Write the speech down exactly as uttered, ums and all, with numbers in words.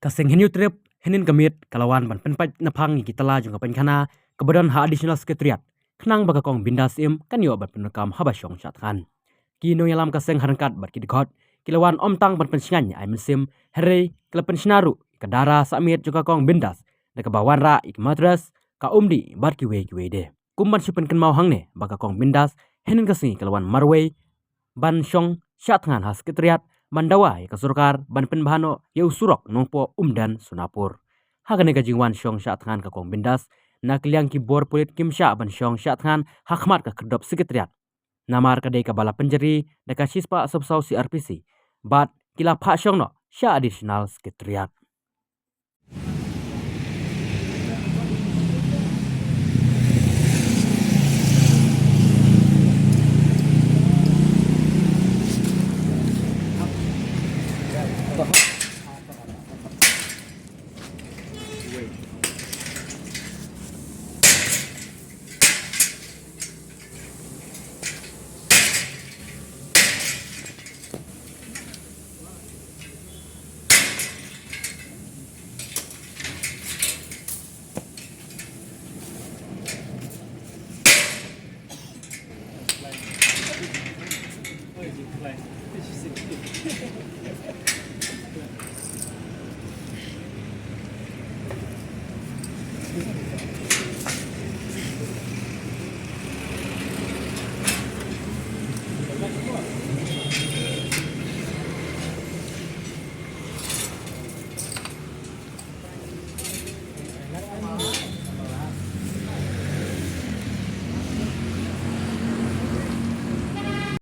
Ka seng Hynñiewtrep hynnin ka miet ka la wan ban pynpait naphang ïa ki tala jong ka painkhana kaba don ha Additional Secretariat, khnang ba ka Kong Bindas Syiem kan ïoh ban pyndonkam haba shong shah thngan. Ki nongïalam ka seng ha ryngkat bad ki dkhot ki la wan ym tang ban pynshngaiñ ïa ai mynsiem, hynrei ki la pynshna ruh ïa ka dara sah miet jong ka Kong Bindas, da kaba wanrah ïa ki mattress, ka umdih bad kiwei kiwei de. Kum ban shu pynkynmaw hangne ba ka Kong Bindas hynnin ka sngi ka la wan marwei ban shong shah thngan ha Secretariat ban dawa ïa ka sorkar ban pynbha noh ïa u surok Nongpoh Umden Sonapur. Ha kane ka jingwan shong shah thngan ka Kong Bindas, na ka liang ki bor pulit kim shah ban shong shah thngan ha khmat ka khyrdop Secretariat, namar ka dei kaba la pynjari da ka shispah sawphew saw C R P C, bad ki la phah shong noh sha Additional Secretariat.